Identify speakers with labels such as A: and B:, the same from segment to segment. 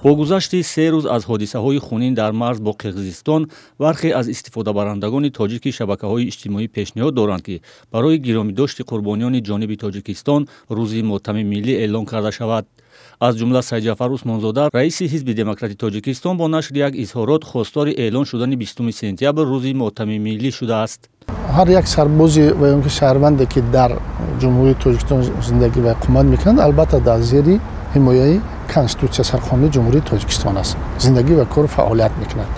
A: Бо гузашти 3 рӯз аз ҳодисаҳои хунин дар марз бо Қирғизистон, бархе аз истифодабарандагони тоҷики шабакаҳои иҷтимоӣ пешниҳод доранд, ки барои гиромидошти қурбониёни ҷониби Тоҷикистон рӯзи мотами миллӣ эълон карда шавад. Аз ҷумла Сайдҷафар Усмонзода, раиси Ҳизби Демократи Тоҷикистон, бо нашри як изҳорот хостори эълон шудани 20 сентябр рӯзи мотами миллӣ шудааст.
B: Ҳар як сарбози ва ё ки шаҳрванде, ки дар Ҷумҳурии Тоҷикистон зиндагӣ ва иқомат мекунанд, албатта, дар зери ҳимояи Конститутсия, Сарқонуни Ҷумҳурии Тоҷикистон аст, зиндагӣ ва кору фаъолият мекунанд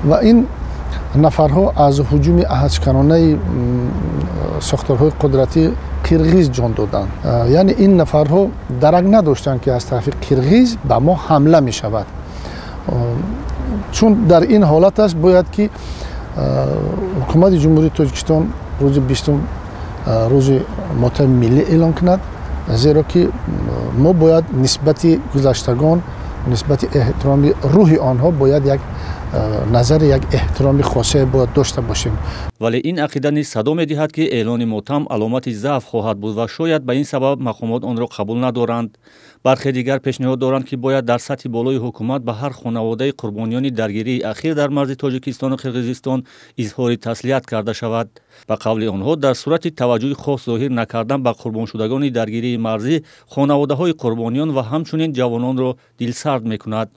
B: ва ин нафарҳо аз ҳуҷуми аҳдшиканонаи сохторҳои қудратии қирғиз ҷон доданд. Яъне ин нафарҳо дарак надоштанд, ки аз тарафи қирғиз ба мо ҳамла мешавад. Чун дар ин ҳолат аст, бояд ки ҳукумати Ҷумҳурии Тоҷикистон рӯзи 20-ум рӯзи мотами миллӣ эълон кунад, зеро ки мо бояд нисбати гузаштагон, нисбати эҳтироми рӯҳи онҳо бояд як назари, як эҳтироми хосае бояд дошта бошем.
A: Вале ин ақида низ садо медиҳад, ки эълони мотам аломати заъф хоҳад буд ва шояд ба ин сабаб мақомот онро қабул надоранд. Бархе дигар пешниҳод доранд, ки бояд дар сатҳи болои ҳукумат ба ҳар хонаводаи қурбониёни даргирии ахир дар марзи Тоҷикистону Қирғизистон изҳори таслият карда шавад. Ба қавли онҳо, дар сурати таваҷҷӯҳи хос зоҳир накардан ба қурбоншудагони даргирии марзӣ, хонаводаҳои қурбониён ва ҳамчунин ҷавононро дилсард мекунад.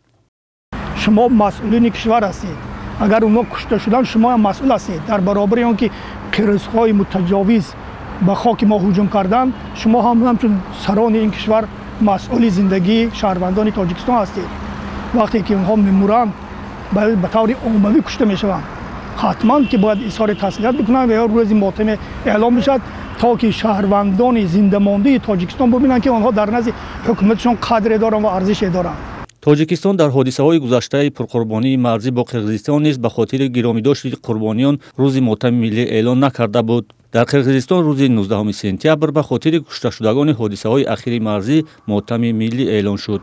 C: Шумо масъулини кишвар ҳастед. Агар онҳо кушта шуданд, шумо ҳам масъул ҳастед. Дар баробари он ки қирғизҳои мутаҷовиз ба хоки мо ҳуҷум карданд, шумо ҳам ҳамчун сарони ин кишвар масъули зиндагии шаҳрвандони Тоҷикистон ҳастед. Вақте ки онҳо мемуранд, ба таври оммавӣ кушта мешаванд, ҳатман ки бояд изҳори таслият бикунанд ва ё рӯзи мотаме эълон бишавад, то ки шаҳрвандони зиндамондаи Тоҷикистон бубинанд, ки онҳо дар назди ҳукуматшон қадре доранд ва арзише доранд.
A: Тоҷикистон дар ҳодисаҳои гузаштаи пурқурбонии марзӣ бо Қирғизистон низ ба хотири гиромидошти қурбониён рӯзи мотами миллӣ эълон накарда буд. Дар Қирғизистон рӯзи 19 сентябр ба хотири кушташудагони ҳодисаҳои ахири марзӣ мотами миллӣ эълон шуд.